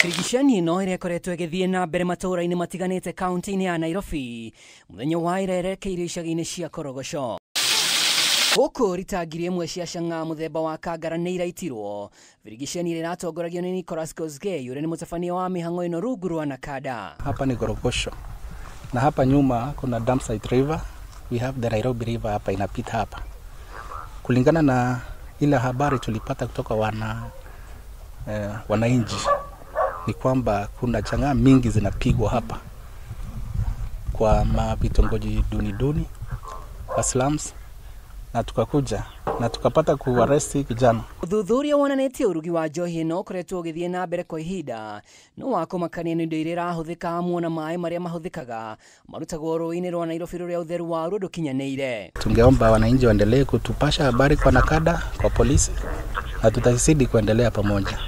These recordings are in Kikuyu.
Birigiceni ĩno ĩrĩa ĩkoretwo ĩgĩthiĩ na mbere matũũra-inĩ matiganĩte kaunti-inĩ ya Nairobi mũthenya wa ira ĩrerekeirio icagi-inĩ cia Korogocho. Gũkũ rita 1000 cia cang'a mũthemba wa kangara nĩ iraitirwo. Birigiceni ĩrĩa ĩratongoragio nĩ Nicholas Kosgei ũrĩa nĩ mũtabania wa mĩhang'o ĩno rungu rwa Nakada. Hapa ni Korogocho na hapa nyuma kuna Dumpsite River. We have the Nairobi River hapa inapita hapa. Kulingana na ile habari tulipata kutoka wananchi ni kwamba kuna chang'aa mingi zinapigwa hapa kwa mavitongoji duni duni kwa slums, na tukakuja na tukapata kuaresti kijana. Ũthuthuria wonanĩtie ũrugi wa njohi ĩno ũkoretwo ũgĩthiĩ na mbere kwa ihinda no wa kũmakania nĩ indo iria irahũthĩka hamwe na maĩ marĩa mahũthĩkaga marutagwo rũĩ-inĩ rwa Nairobi rũrĩa ũtheru waruo ndũkinyanĩire. Tungeomba wananchi waendelee kutupasha habari kwa Nakada, kwa polisi, na tutazidi kuendelea pamoja.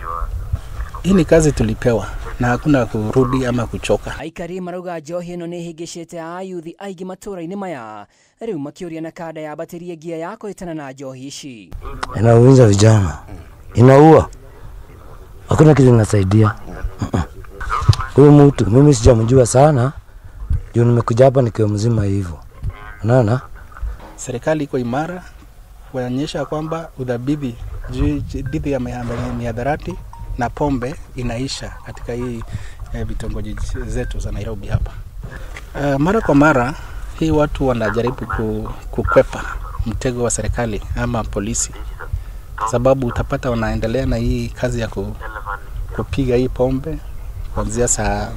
Hii ni kazi tulipewa na hakuna kurudi ama kuchoka. Aikari marauga njohi ĩno nĩ ĩhĩngĩcĩte ayuthi aingĩ matũũra-inĩ maya rĩu makĩũria Nakada yambatĩrie ngia ya kũhĩtana na njohi ici. Inaumiza vijana, inaua, hakuna kitu inasaidia. Huyu mtu mimi sijamjua sana juu nimekuja hapa nikiwa mzima hivyo, unaona. Serikali iko imara kuonyesha kwamba udhabiti dhidi ya mihadarati na pombe inaisha katika hii vitongoji zetu za Nairobi hapa. Mara kwa mara hii watu wanajaribu kukwepa mtego wa serikali ama polisi, sababu utapata wanaendelea na hii kazi ya kupiga hii pombe kuanzia saa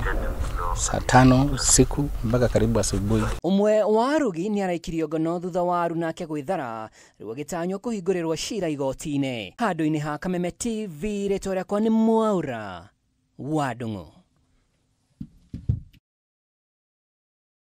5 usiku mpaka karibu asubuhi. Umwe wa arugi nĩ araikirio ngono thutha wa aru nake gwĩthara rĩu agĩtanywo kũhingũrĩrwo cira igoti-inĩ. Handũ-inĩ ha Kameme TV, rĩtwa rĩakwa nĩ Mwaura wa Ndung'u.